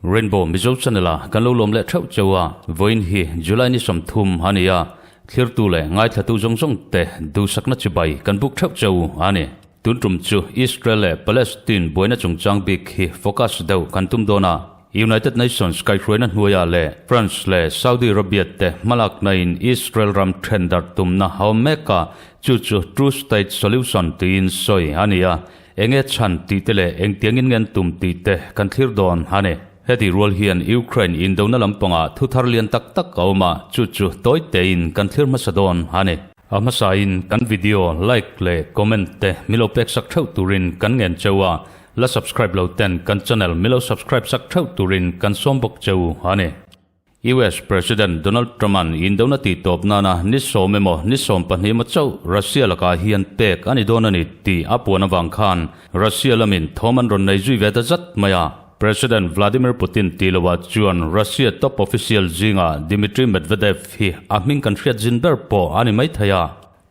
Rainbow Mizo Channel a kan lo lawm leh theuh cheu a, vawiin hi July ni 30 a ni a, thlirtu leh ngaithlatu zawng zawng te duhsakna chibai kan buk theuh cheu a ni. Tun tum chu Israel leh Palestine buaina chungchang bik hi focus deuh kan tum dawn a, United Nations kaihhruaina hnuaiah leh France leh Saudi Arabia te hmalakna in Israel ram then darh tumna a awm mek a, chu chu Two State Solution tiin sawi a ni a, enge chhan tih te leh engtiangin ngen tum tih te kan thlir dawn a ni. Heti rual hian Ukraine indona lampangah thu thar lian tak tak a awm a, chu chu tawi tein kan thlir hmasa dawn a ni. A hmasain kan video like leh comment te milo pek sak theuh turin kan ngen cheu a, la subscribe lo ten kan channel milo subscribe sak theuh turin kan sawm bawk cheu a ni. US President Donald Trump-a'n indona tih tawp nana ni 10 emaw ni 12 emaw chauh Russia lakah hian pek a ni dawn a ni tih a puan avang khan Russia lamin thawm an rawn nei zui ve ta zat mai a. President Vladimir Putin tih loah chuan Russia top official zingah Dmitry Medvedev hi a hming kan hriat zin ber pawh a ni mai thei a.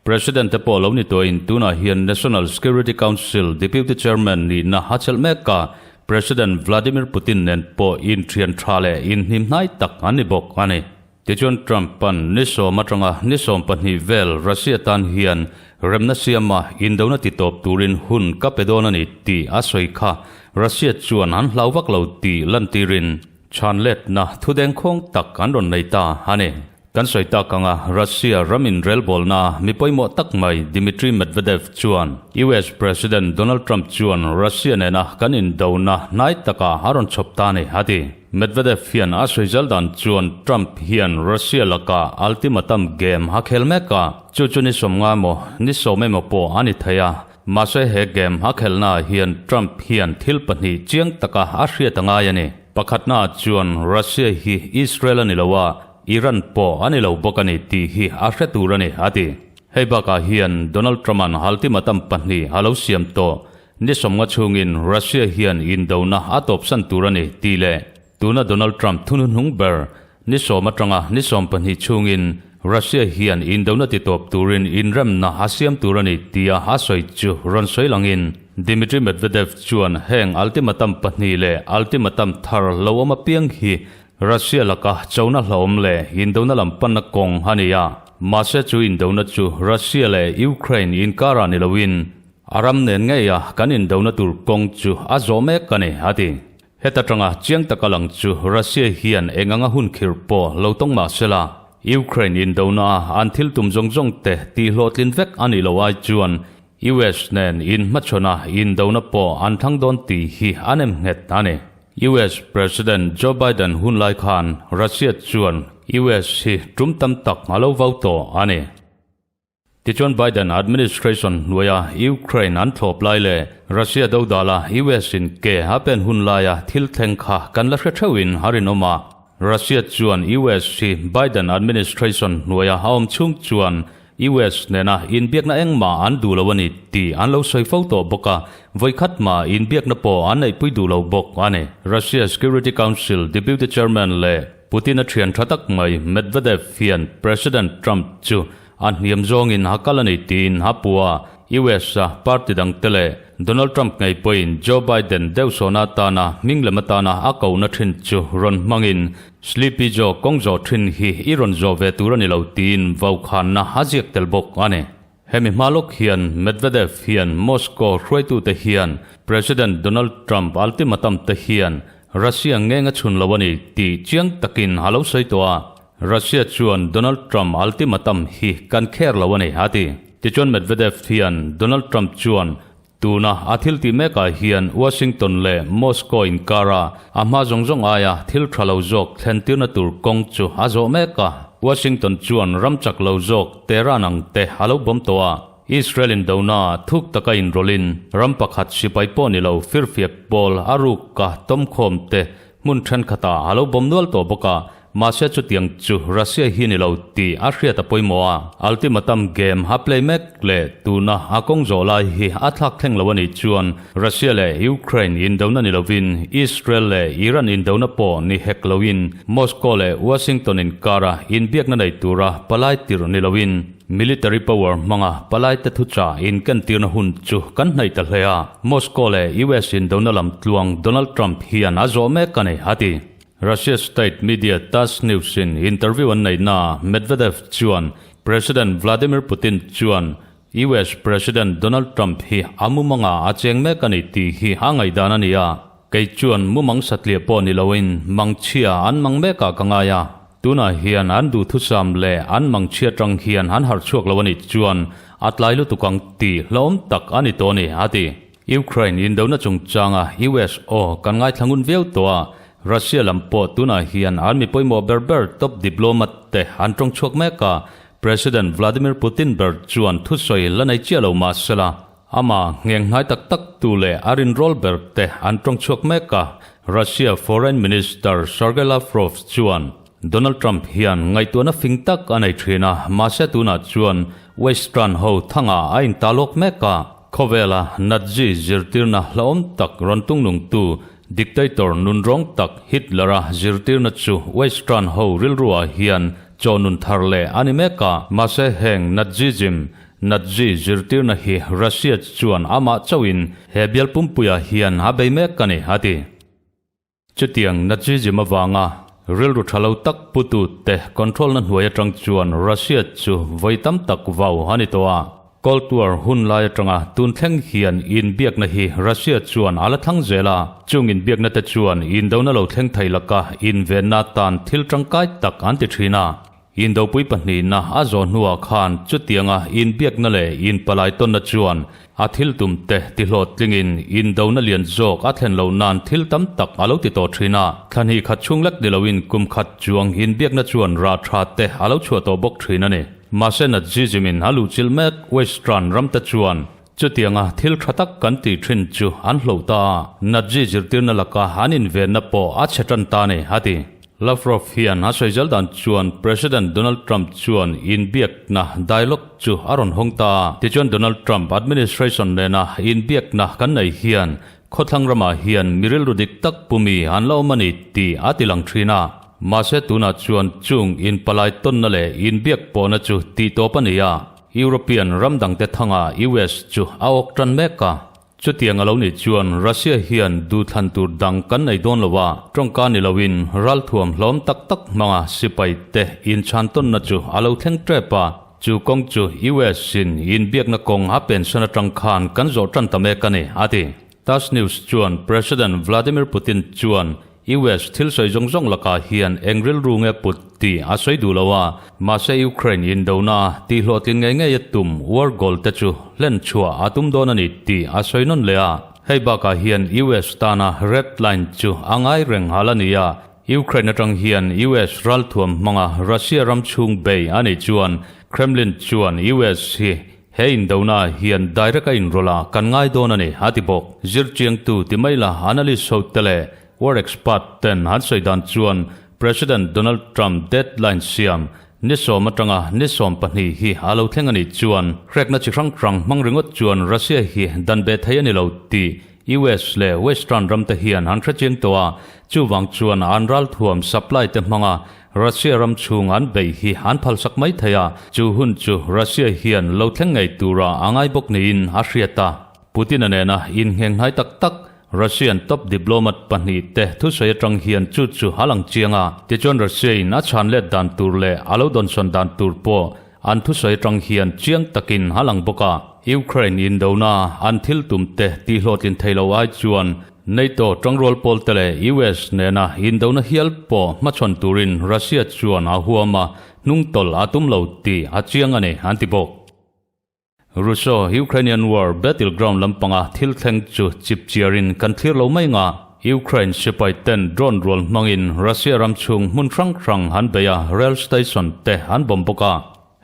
President te pawh lo ni tawhin tunah hian National Security Council Deputy Chairman nihna a chelh mek a, President Vladimir Putin nen pawh inthian tha leh inhnimhnai tak an ni bawk a ni. Tichuan Trump-a'n ni 10 atanga ni 12 vel Russia tan hian remna siama indona titawp turin hun ka pe dawn a ni tih a sawi kha Russia chuan an hlau vak lo tih lantirin chhanletna thudengkhawng tak an rawn nei ta a ni. Kan sawi tak anga Russia ram inrelbawlna mi pawimawh tak mai Dmitry Medvedev chuan US President Donald Trump chuan Russia nena kan indona hnai takah a rawn chhawp ta a ni a ti. Medvedev hian a sawi zal dan chuan Trump hian Russia lakah ultimatum game a khel mek a, chu chu ni 50 emaw ni 10 emaw pawh a ni thei a. Mahse he game a khelhnaah hian Trump hian thil pahnih chiang taka a hriat a ngai a ni. Pakhatnaah chuan Russia hi Israel a ni lo a, Iran pawh a ni lo bawk a ni tih hi a hre tur a ni, a ti. Hei bakah hian Donald Trump-a'n ultimatum pahnih a lo siam tawh. Ni 50 chhungin Russia hian indona a tawpsan tur a ni tih leh tuna Donald Trump thuhnuhnung ber ni 10 atanga ni 12 chhungin Russia hian indona titawp turin inremna a siam tur a ni tia a sawi chu rawn sawi langin Dmitry Medvedev chuan heng ultimatum pahnih leh ultimatum thar lo awm apiang hi Russia laka chona hlauhawm leh indona lam panna kawng a ni a, mahse chu indona chu Russia leh Ukraine inkarah ni loin a ram nen ngei a kan indona tur kawng chu a zawh mek a ni, a ti. Heta tanga chiang taka lang chu Russia hian eng anga hun khirh pawh lo tawng mah sela, Ukraine indona a an thil tum zawng zawng te tihhlawhtlin vek a nih loh ai chuan US nen inhmachhawn a indona pawh an thlang dawn tih hi an em nghet a ni. US President Joe Biden hun lai khan Russia chuan US hi tum tam tak a lo vau tawh a ni. Tichuan Biden administration hnuaia Ukraine an thlawp lai leh Russia dodala US in ke a pen hun laia thil thleng kha kan la hre theuhin a rinawm a. Russia chuan US hi Biden administration hnuaia a awm chhung chuan US nena inbiakna engmah an duh lo a ni tih an lo sawi fo tawh bawk a, vawikhat mah inbiakna pawh an neihpui duh lo bawk a ni. Russia Security Council Deputy Chairman leh Putin-a thian tha tak mai Medvedev hian President Trump chu A hniam zawngin a kal a ni tiin a pu a, US a party dangte leh Donald Trump ngei pawhin Joe Biden deuhsawhna atana hming lem atana a kohna thin chu rawn hmangin Sleepy Joe kawng zawh thin hi i rawn zawh ve tur a ni lo tiin vaukhanna a ziak tel bawk a ni. Hemi hma lawk hian Medvedev hian Moscow hruaitute hian President Donald Trump ultimatum te hian Russia ngeng a chhun lo a ni tih chiang takin a lo sawi tawh a. Russia chuan Donald Trump ultimatum hi kan kher lo a ni, a ti. Tichuan Medvedev hian Donald Trump chuan tuna a thil tih mekah hian Washington leh Moscow inkara a hma zawng zawng aia thil tha lo zawk thlentirna tur kawng chu a zawh mek a. Washington chuan ram chak lo zawk Tehran ang te a lo bawm tawh a. Israel indona thuk taka inrawlhin ram pakhat sipai pawh ni lo firfiak pawl a ruk ka tawmkhawm te hmun thenkhatah a lo bawm nual tawh bawk a. Mahse chutiang chu Russia hi ni lo tih a hriat a pawimawh a. Ultimatum game a play mek leh tuna a kawng zawh lai hi a thlak thleng lo a nih chuan Russia leh Ukraine indona ni lovin Israel leh Iran indona pawh ni hek loin Moscow leh Washington inkara inbiakna nei tura palai tirh ni loin Military power hmanga palaite thuchah inkentirna hun chu kan hnaih ta hle a, Moscow leh US indona lam tluang Donald Trump hian a zawh mek a ni, a ti. Russia state media Tass News-in interview an neihnaah Medvedev chuan President Vladimir Putin chuan US President Donald Trump hi a mumangah a cheng mek a ni tih hi a ngaihdan a ni a, kei chuan mumang satliah pawh ni loin mangchhia an mang mekah ka ngai a. Tunah hian an duhthusam leh an mangchhia tang hian an harh chhuak lo a nih chuan a tlai lutuk ang tih hlauhawm tak a ni tawh a ni, a ti. Ukraine indona chungchanga US aw kan ngaithla ngun viau tawh a, Russia lam pawh tunah hian an mi pawimawh ber ber top diplomat te an tawng chhuak mek a, President Vladimir Putin ber chuan thusawi la nei chiah lo mah sela, Amah ngheng hnai tak tak tu leh a rinrawl ber te an tawng chhuak mek a, Russia Foreign Minister Sergei Lavrov chuan Donald Trump hian ngaihtuahna fing tak a nei thin a, mahse tunah chuan Western ho thangah a intalawk mek a, khawvela Nazi zirtirna hlauhawm tak rawn tungnungtu dictator nunrawng tak Hitler-a zirtirna chu Western ho rilruah hian chawnun thar leh a ni mek a, mahse heng Nazism Nazi zirtirna hi Russia chuan amah chauhin he bial pumpuiah hian a bei mek a ni, a ti. Chutiang Nazism avanga rilru tha lo tak putute control-na hnuai atang chuan Russia chu vawi tam tak vau a ni tawh a. Cold War hun lai atanga tun thleng hian inbiakna hi Russia chuan a la thlang zel a. Chung inbiakna te chuan indona lo thleng thei laka invenna tan thil tangkai tak an ti thin a. Indopui pahnihna a zawh hnuah khan chutianga inbiakna leh inpalai tawnna chuan a thil tumte tihlawhtlingin indona lian zawk a thlen loh nan thil tam tak a lo ti tawh thin a. Thla hnih khat chhung lek ni loin kum khat chuang inbiakna chuan rah tha te a lo chhuah tawh bawk thin a ni. Mahse Nazism-in a luhchilh mek Western ramte chuan chutianga thil tha tak kan tih thin chu an hloh ta a, Nazi zirtirna laka an invenna pawh a chhe tan ta a ni, a ti. Lavrov hian a sawi zel dan chuan President Donald Trump chuan inbiakna, dialogue, chu a rawn hawng ta a. Tichuan Donald Trump administration nena inbiakna kan nei hian khawthlang ramah hian mi rilru dik tak pumi an la awm a ni tih a ti lang thin a. Mahse tunah chuan chung inpalai tawnna leh inbiak pawhna chu tihtawp a ni a, European ram dangte thangah US chu a awk tan mek a. Chutiang a lo nih chuan Russia hian duhthlan tur dang kan nei dawn lo a, tawngka ni loin ralthuam hlawm tak tak hmanga sipai te inchhan tawnna chu a lo thleng tep a, chu kawng chu US in inbiakna kawng a pensan atang khan kan zawh tan ta mek a ni, a ti. Tass News chuan President Vladimir Putin chuan US thil sawi zawng zawng lakah hian eng rilru nge put tih a sawi duh lo a, mahse Ukraine indona tihhlawhtlin ngei ngei a tum war goal te chu hlen chhuah a tum dawn a ni tih a sawi nawn leh a. Hei bakah hian US tana red line chu a ngai reng hal a ni a, Ukraine atang hian US ralthuam hmanga Russia ram chhung bei a nih chuan Kremlin chuan US hi He indona hian direct a inrawlh a kan ngai dawn a ni, a ti bawk. Zirchiangtu ti mai la analyst ho te leh war expert ten an sawi dan chuan President Donald Trump deadline siam ni sawm atanga ni 12 hi a lo thleng a nih chuan hrekna chi hrang hrang hmang ringawt chuan Russia hi dan beh thei a ni lo tih US leh Western ram te hian an hrechiang tawh a, chuvang chuan an ralthuam supply te hmanga Russia ram chhung an beih hi an phalsak mai thei a, chu hun chu Russia hian lo thleng ngei tura a ngai bawk niin a hriat a. Putin-a nena inngheng hnai tak tak Russian top diplomat pahnih te thusawi atang hian chu chu a lang chiang a, tichuan Russia-in a chhan let dan tur leh a lo dawnsawn dan tur pawh an thusawi atang hian chiang takin a lang bawk a. Ukraine indona an thil tum te tihhlawhtlin thei lo ai chuan NATO tangrual pawl te leh US nena indona hial pawh hmachhawn turin Russia chuan a huam a, hnungtawlh a tum lo tih a chiang a ni, an ti bawk. Russo-Ukrainian War battleground lampanga thil thleng chu chip chiarin kan thlir lo mai nga. Ukraine sipai ten drone rual hmangin Russia ram chhung hmun hrang hrang an bei a, rail station te an bomb bawk a.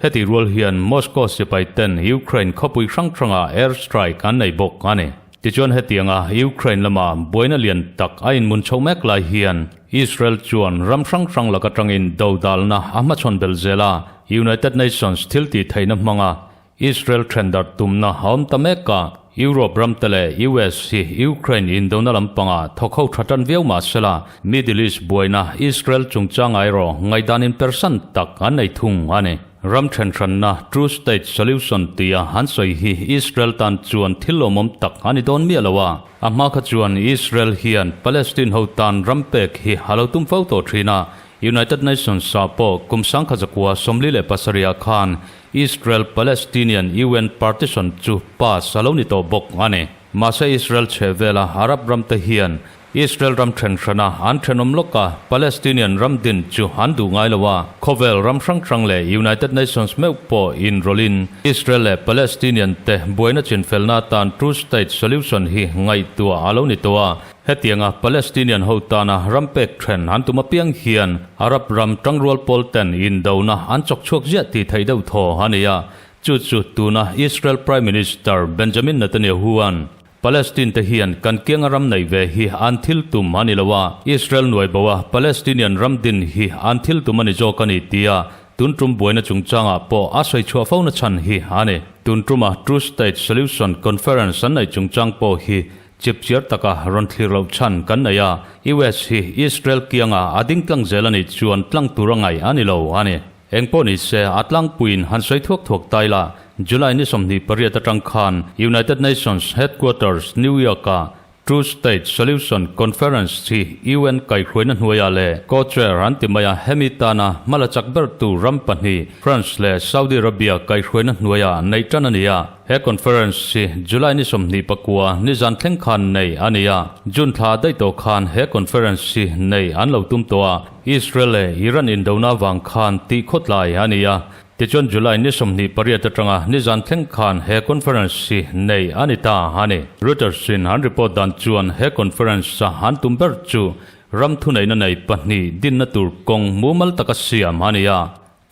Heti rual hian Moscow sipai ten Ukraine khawpui hrang hrangah air strike an nei bawk a ni. Tichuan hetianga Ukraine lama buaina lian tak a inmun chho mek lai hian Israel chuan ram hrang hrang lak atangin dodalna a hmachhawn belh zel a, United Nations thil tih theihna hmanga Israel thendarh tumna a awm ta mek a, Europe ram te leh US hi Ukraine indona lampangah thawk ho tha tan viau mah sela, Middle East buaina Israel chungchanga erawh ngaihdan inpersan tak an nei thung a ni. Ram thenhranna Two State Solution tia an sawi hi Israel tan chuan thil lawmawm tak a ni dawn miah lo a. A hma kha chuan Israel hian Palestine ho tan ram pek hi a lo tum fo tawh thin a, United Nations ah pawh kum 1947 ah khan Israel-Palestinian UN partition chu pass a lo ni tawh bawk a ni. Mahse Israel chhehvela Arab ramte hian Israel ram thenhrana an thenawm lawka Palestinian ram din chu an duh ngai lo a, khawvel ram hrang hrang leh United Nations meuh pawh inrawlhin Israel leh Palestinian te buaina chinfelna atan Two State Solution hi ngaihtuah a lo ni tawh a. Hetianga Palestinian ho tana ram pek then an tum apiang hian Arab ram tangrual pawl ten indona an chawk chhuak ziah tih theih deuh thaw a ni a, chu chu tuna Israel Prime Minister Benjamin Netanyahu-a'n Palestine te hian kan kianga ram neih ve hi an thil tum a ni lo a, Israel nuai bo a Palestinian ram din hi an thil tum a ni zawk a ni tia tun tum buaina chungchangah pawh a sawi chhuah fo na chhan hi a ni. Tun tuma Two State Solution Conference an neih chungchang pawh hi chipchiar taka rawn thlir loh chhan kan nei a, US hi Israel kianga a ding tlang zel a nih chuan tlang tur a ngaih a ni lo a ni. Engpawh ni se, a tlangpuiin han sawi thuak thuak ta ila, July ni 28 atang khan United Nations Headquarters, New York-a Two State Solution Conference hi UN kaihhruaina hnuaiah leh co-chair an ti mai a, hemi tana hmala chak bertu ram pahnih France leh Saudi Arabia kaihhruaina hnuaiah neih tan a ni a. He conference hi July ni 29 nizan thleng khan nei a ni a, June thla daih tawh khan he conference hi nei an lo tum tawh a. Israel leh Iran indona vang khan tih khawtlai a ni a, tichuan July ni 28 atanga nizan thleng khan he conference hi nei a ni ta a ni. Reuters in an report dan chuan he conference a an tum ber chu ram thuneihna nei pahnih dinna tur kawng mumal taka siam a ni a,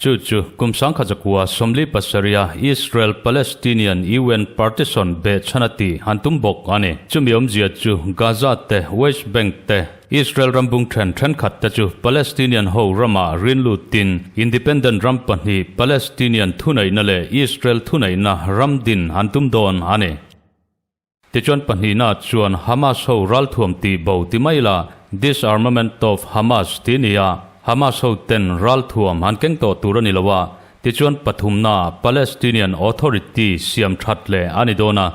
Chu chu kum 1947 Israel-Palestinian UN partition behchhan a tih han tum bawk a ni. Chumi awmzia chu Gaza te, West Bank te, Israel ram bung then thenkhat te chu Palestinian ho ramah rin lutin independent ram pahnih Palestinian thuneihna leh Israel thuneihna ram din han tum dawn a ni. Tichuan pahnihna chuan Hamas ho ralthuam tih bo ti mai la, Disarmament of Hamas ti nia, Hamas ho ten ralthuam an keng tawh tur a ni lo a, tichuan pathumna Palestinian Authority siam that leh a ni dawn a,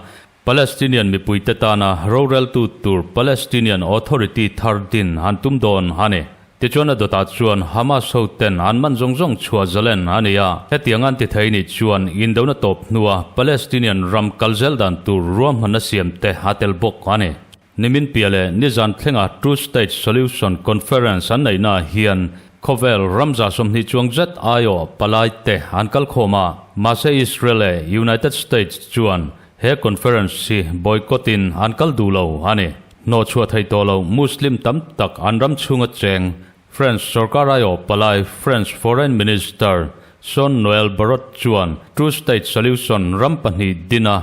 Palestinian mipuite tana roreltu tur Palestinian Authority thar din an tum dawn a ni. Tichuan a dawtah chuan Hamas ho ten an man zawng zawng chhuah zalen a ni a, hetiang an ti thei nih chuan indona tawp hnua Palestinian ram kal zel dan tur ruahmanna siam te a tel bawk a ni. Nimin piah leh nizan thlenga Two State Solution Conference an neihnaah hian khawvel ramza 20 chuang zet aiawh palai te an kal khawm a, mahse Israel leh United States chuan he conference hi boycott in an kal duh lo a ni. Hnawhchhuah thei tawh lo Muslim tam tak an ram chhunga cheng French sorkar aiawh palai French Foreign Minister Jean Noel Barrot chuan Two State Solution ram pahnih dina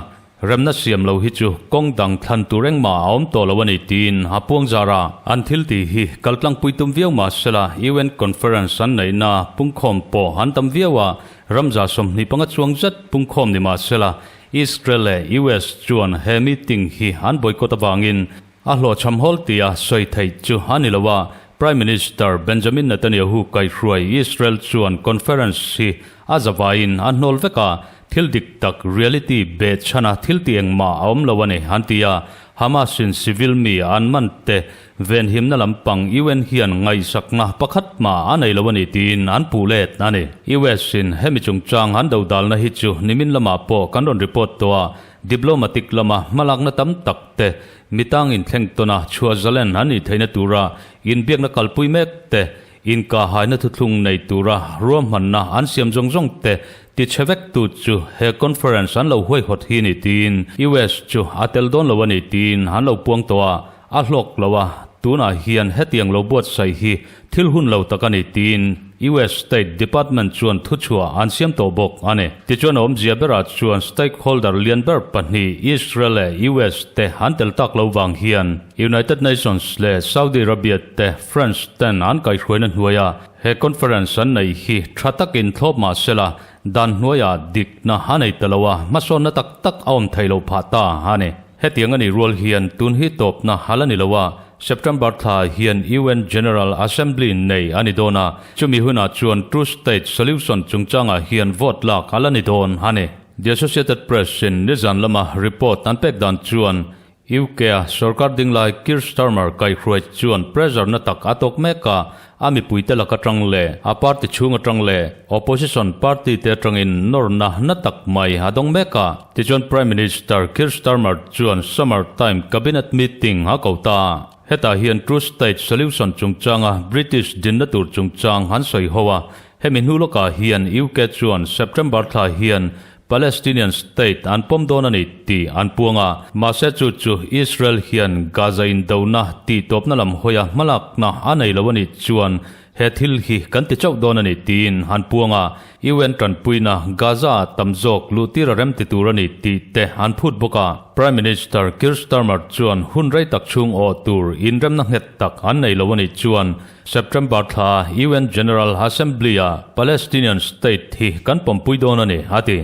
remna siam lo hi chu kawng dang thlan tur engmah a awm tawh lo a ni tiin a puang zar a. An thil tih hi kaltlangpui tum viau mah sela UN Conference an neihna pungkhawm pawh an tam viau a, ramza 25 chuang zet pungkhawm ni mah sela Israel leh US chuan he meeting hi an boycott avangin a hlawhchham hawl tia sawi theih chu a ni lo a, Prime Minister Benjamin Netanyahu kaihhruai Israel chuan conference hi a zavaiin a hnawl vek a, thil dik tak, reality, behchhana thil ti engmah a awm lo a ni, an ti a, Hamas-in civil mi an man te Venhimna lampang UN hian ngaihsakna pakhat mah a nei lo a ni tiin an puh let a ni. US in hemi chungchang an dodalna hi chu nimin lamah pawh kan rawn report tawh a, diplomatic lama hmalakna tam tak te, mitang inthleng tawna chhuah zalen an nih theihna tura inbiakna kalpui mek te, Inkahaina thuthlung nei tura ruahmanna an siam zawng zawng te ti chhe vek tu chu he conference an lo huaihawt hi ni tiin US chu a tel dawn lo a ni tiin an lo puang tawh a, a hlawk lo a, tunah hian hetiang lo buatsaih hi thil hun lo tak a ni tiin US State Department chuan thuchhuah an siam tawh bawk a ni. Tichuan a awmzia berah chuan stakeholder lian ber pahnih Israel leh US te an tel tak lo vang hian United Nations leh Saudi Arabia te France ten an kaihhruaina hnuaia he conference an neih hi tha takin thlawp mah sela dan hnuaiah dikna a nei ta lo a, hmasawnna tak tak a awm thei lo phah ta a ni. Hetiang a nih rual hian tun hi tawpna hal a ni lo a, September thla hian UN General Assembly nei a ni dawn a, chumi hunah chuan Two State Solution chungchangah hian vote lak a la ni dawn a ni. The Associated Press in nizan lama report an pek dan chuan UK-a sorkar dinglai Keir Starmer kaihhruai chuan pressure na tak a tawk mek a, a mipuite lak atang leh a party chhung atang leh opposition party te atangin nawrna na tak mai a dawng mek a. Tichuan Prime Minister Keir Starmer chuan summer time cabinet meeting a ko ta a. Hetah hian two state solution chungchanga British dinna tur chungchang an sawi ho a. Hemi hnu lawkah hian UK chuan September thla hian Palestinian state an pawm dawn a ni tih an puang a, mahse chu chu Israel hian Gaza indona tihtawpna lam hawia hmalakna a nei lo a nih chuan he thil hi kan ti chauh dawn a ni tiin an puang a, UN tanpuina Gaza-ah tam zawk luhtir a rem ti tur a ni tih te an phut bawk a. Prime Minister Keir Starmer chuan hun rei tak chhung awh tur inremna nghet tak an nei lo a nih chuan September thla UN General Assembly-ah Palestinian state hi kan pawmpui dawn a ni, a ti.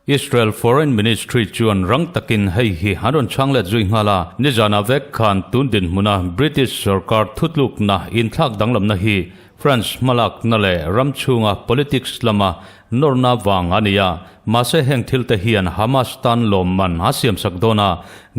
Israel Foreign Ministry chuan rang takin hei hi an rawn chhang let zui nghal a, nizanah vek khan tun dinhmuna British sorkar thutlukna inthlak danglamna hi France hmalakna leh ram chhunga politics lama nawrna vang a ni a, mahse heng thilte hian Hamas tan lawmman a siamsak dawn a,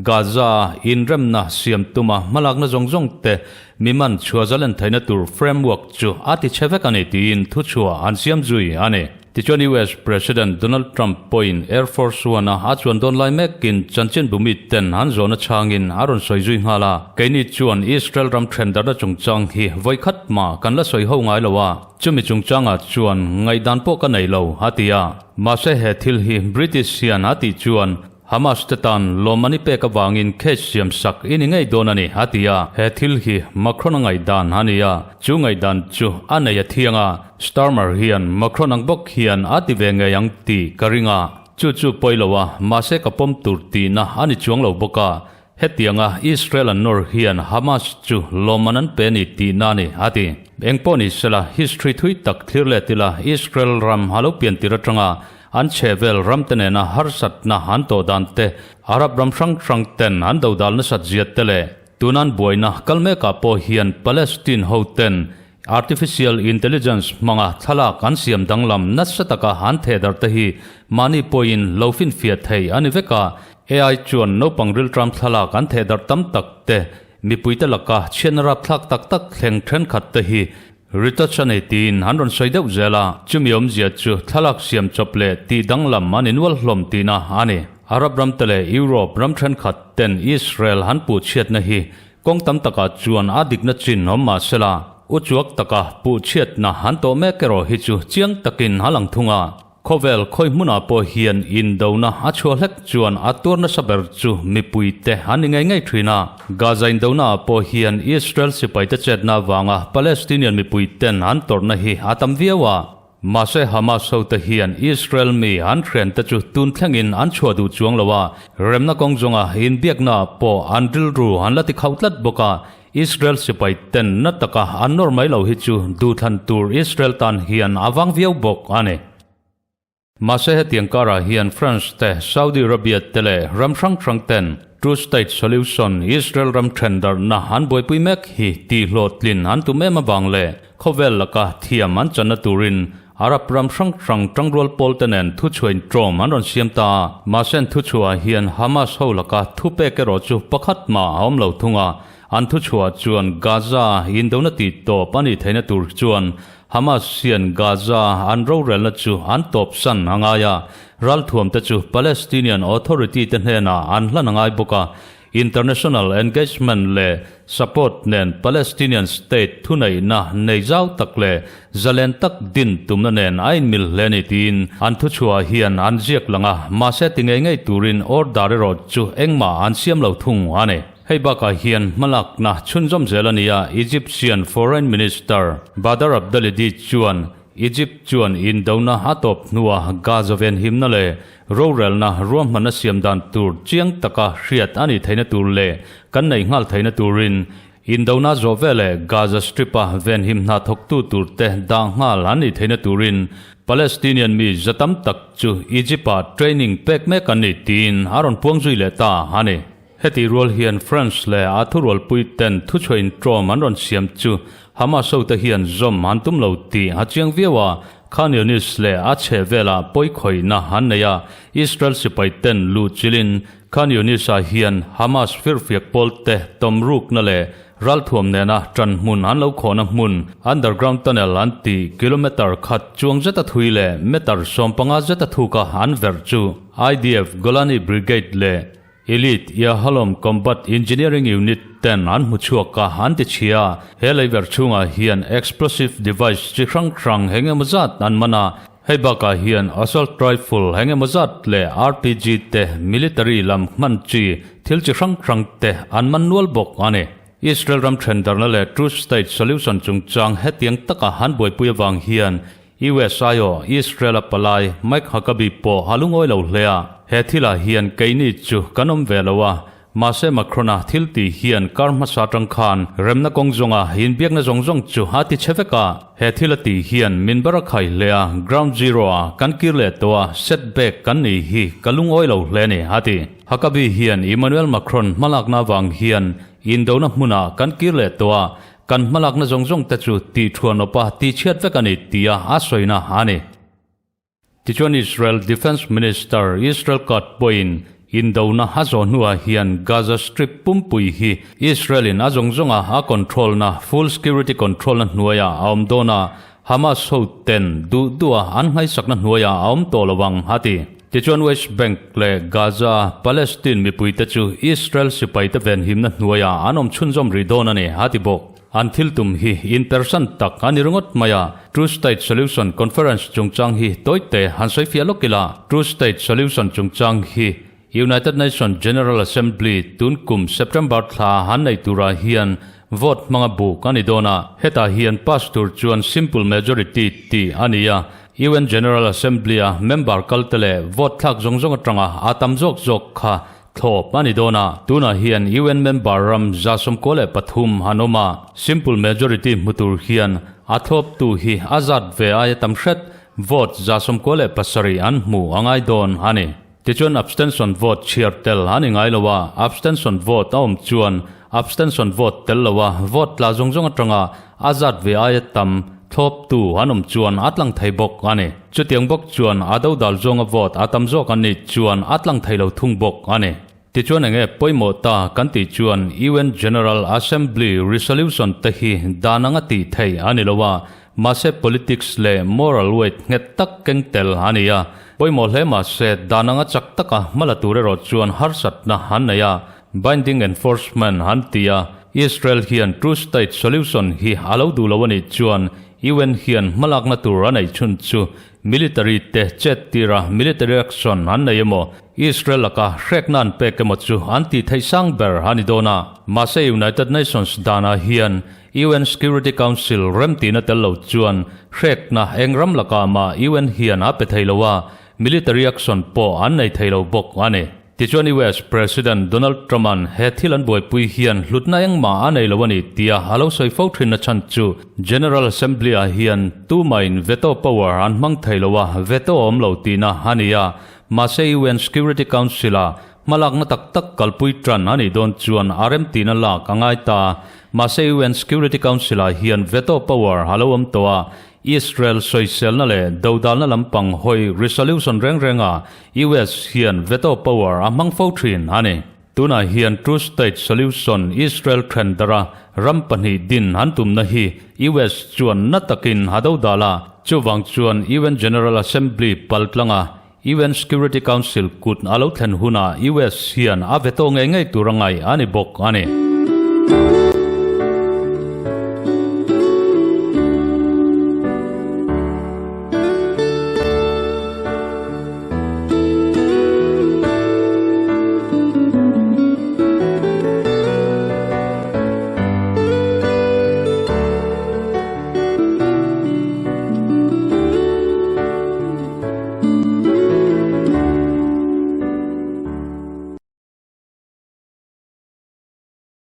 Gaza-a inremna siam tuma hmalakna zawng zawng te miman chhuah zalen theihna tur framework chu a ti chhe vek a ni tiin thuchhuah an siam zui a ni. Tichuan US President Donald Trump pawhin Air Force One-a a chuan dawn lai mekin chanchinbu miten an zawhna chhangin a rawn sawi zui nghal a, Keini chuan Israel ram thendarhna chungchang hi vawikhat mah kan la sawi ho ngai lo a, Chumi chungchangah chuan ngaihdan pawh ka nei lo, a ti a. Mahse he thil hi British hian a tih chuan Hamas te tan lawmman i pek avangin case siam sak i ni ngei dawn a ni, a ti a. He thil hi Macron-a ngaihdan a ni a, chu ngaihdan chu a nei a thiang a. Starmer hian Macron ang bawk hian a ti ve ngei ang tih ka ring a. Chu chu pawi lo a, mahse ka pawm tur tihna a ni chuang lo bawk a. Hetianga Israel an nawr hian Hamas chu lawmman an pe a ni tihna a ni, a ti. Eng pawh ni sela, history thui tak thlir let ila Israel ram a lo pian tir atanga an chhehvel ramte nena harsatna an tawh dan te, Arab ram hrang hrang ten an dodal nasat ziat te leh tunan buaina kal mekah pawh hian Palestine ho ten Artificial Intelligence hmanga thlalak an siam danglam nasa taka an thehdarh te hi mahni pawhin lo finfiah thei a ni vek a, AI chuan naupang rilṭam thlalak an thehdarh tam tak te, mipuite laka chhiatna rapthlak tak tak thleng thenkhat te hi retouch a nei tiin an rawn sawi deuh zel a, chumi awmzia chu thlalak siam chawp leh tih danglam an innual hlawm tihna a ni. Arab ramte leh Europe ram thenkhat ten Israel an puhchhiatna hi Kawng tam takah chuan a dikna chin awm mah sela, uchuak taka puhchhiatna han tawh mek erawh hi chu chiang takin a lang thung a. Khawvel khawi hmunah pawh hian indona a chhuah hlek chuan a tuar nasa ber chu mipuite an ni ngei ngei thin a. Gaza indonaah pawh hian Israel sipaite chetna avanga Palestinian mipuiten an tawrhna hi a tam viau a. Mahse Hamas hote hian Israel mi an hriante chu tun thlengin an chhuah duh chuang lo a, remna kawng zawnga inbiaknaah pawh an rilru an la ti khauh tlat bawk a, Israel sipai ten na taka an nawr mai lo hi chu duhthlan tur Israel tan hian a vang viau bawk a ni. Mahse hetiang karah hian France te, Saudi Arabia te leh ram hrang hrang ten Two State Solution, Israel ram thendarhna an buaipui mek hi tihhlawhtlin an tum em avang leh Khawvel laka thiam an channa turin Arab ram hrang hrang tangrual pawlte nen thuchhuain tlawm an rawn siam ta a. Mahse an thuchhuah hian Hamas ho laka thupek erawh chu pakhat mah a awm lo thung a. An thuchhuah chuan Gaza indona tih tawp a nih theihna tur chuan Hamas hian Gaza an rorelna chu an tawpsan a ngai a, ralthuamte chu Palestinian Authority te hnenah an hlan a ngai bawk a. International engagement leh support nen Palestinian state thuneihna nei zau tak leh zalen tak din tumna nen a inmil hle ni tiin an thuchhuah hian an ziak lang a, mahse ti ngei ngei turin order erawh chu engmah an siam lo thung a ni. Hei bakah hian hmalakna chhunzawm zel a ni a, Egyptian Foreign Minister Badr Abdelidi chuan Egypt chuan indona a tawp hnua Gaza venhimna leh rorelna ruahmanna siam dan tur chiang taka hriat a nih theihna tur leh kan neih nghal theihna turin indona zawh veleh Gaza Strip-a venhim hna thawktu turte dah nghal an nih theihna turin Palestinian mi za tam tak chu Egypt-ah training pek mek an ni tiin a rawn puang zui leh ta a ni. Heti rual hian France leh a thurualpui ten thuchhuah intawm an rawn siam chu Hamas hote hian zawm an tum lo tih a chiang viau a, Khan Younis leh a chheh velah pawikhawihna an nei a, Israel sipai ten luh chilin Khan Younis-ah hian Hamas firfiak pawlte tawm rukna leh ralthuam nena ṭan hmun an lo khawhna hmun underground tunnel an tih kilometre khat chuang zeta thui leh meter 15 zeta thuka an verh chu IDF Golani Brigade leh Elite Yahalom Combat Engineering Unit ten an hmu chhuak a, an ti chhia. He leiver chhungah hian explosive device chi hrang hrang eng emaw zat an man a, hei bakah hian assault rifle eng emaw zat leh RPG te military lam hman chi thil chi hrang hrang te an man nual bawk a ni. Israel ram thendarna leh Two State Solution chungchang hetiang taka an buaipui avang hian US aiawh Israel-a palai Mike Huckabee pawh a lungawi lo hle a, he thilah hian keini chu kan awm ve lo a, mahse Macron-a thil tih hian kar hmasa atang khan remna kawng zawnga inbiakna zawng zawng chu a ti chhe vek a, he thil a tih hian min ber a khai hle a, ground zero-a kan kir leh tawh a, setback kan nih hi ka lungawi lo hle a ni, a ti. Huckabee hian Emmanuel Macron hmalakna avang hian indona hmunah kan kir leh tawh a, Kan hmalakna zawng zawng te chu tih thuan awpa tih chhiat vek a ni tia a sawina a ni. Tichuan Israel Defence Minister Israel Katz pawhin indona a zawh hnuah hian Gaza Strip pumpui hi Israel in a zawng zawnga a control na full security control na hnuaiah a awm dawn a, Hamas ho ten duh duha an nghaisakna hnuaiah a awm tawh lo ang a ti. Tichuan West Bank leh Gaza Palestine mipuite chu Israel sipaite venhimna hnuaiah an awm chhunzawm rih dawn a ni, a ti bawk. An thil tum hi inpersan tak a ni ringawt mai a, Two State Solution Conference chungchang hi tawite han sawi fiah lawk ila, Two State Solution chungchang hi United Nations General Assembly tun kum September thla an nei turah hian vote hmanga buk a ni dawn a, hetah hian pass tur chuan simple majority tih a ni a, UN General Assembly-a member kalte leh vote thlak zawng zawng atanga a tam zawk zawk kha thlawp a ni dawn a, tunah hian UN member ram 193 an awm a, simple majority hmu tur hian a thlawptu hi a zat ve aia tam hret vote 97 an hmu a ngai dawn a ni. Tichuan abstention vote chhiar tel a ni ngai lo a, abstention vote a awm chuan abstention vote tel lo a vote tla zawng zawng atanga a zat ve aia tam thlawptu an awm chuan a tlang thei bawk a ni. Chutiang bawk chuan a dodal zawnga vote a tam zawk an nih chuan a tlang thei lo thung bawk a ni. Tichuan enge pawimawh ta kan tih chuan UN General Assembly Resolution te hi dan anga tih theih a ni lo a, mahse politics leh moral weight nghet tak keng tel a ni a. Pawimawh hle mahse dan anga chak taka hma la tur erawh chuan harsatna an nei a, binding enforcement an ti a, Israel hian two state solution hi a lo duh lo a nih chuan UN hian hmalakna tur a neih chhun chu Military te chet tira military action an nei emaw, Israel laka hrekna an pek emaw chu an tih theih sang ber a ni dawn a. Mahse United Nations danah hian UN Security Council remtihna tel lo chuan hrekna eng ram lakah mah UN hian a pe thei lo a, military action pawh an nei thei lo bawk a ni. Tichuan US President Donald Trump-a'n he thil an buaipui hian hlutna engmah a nei lo a ni tia a lo sawi fo thin na chhan chu General Assembly-ah hian tumahin veto power an hmang thei lo a, veto a awm lo tihna a ni a. Mahse UN Security Council-ah hmalakna tak tak kalpui tan a nih dawn chuan a remtihna lak a ngai ta. Mahse UN Security Council-ah hian veto power a lo awm tawh a, Israel sawiselna leh dodalna lampang hawi resolution reng renga US hian veto power a hmang fo thin a ni. Tunah hian two state solution Israel then dara ram pahnih din an tumna hi US chuan na takin a dodal a, chuvang chuan UN General Assembly paltlanga UN Security Council kut a lo thlen hunah US hian a veto ngei ngei tur a ngaih a ni bawk a ni.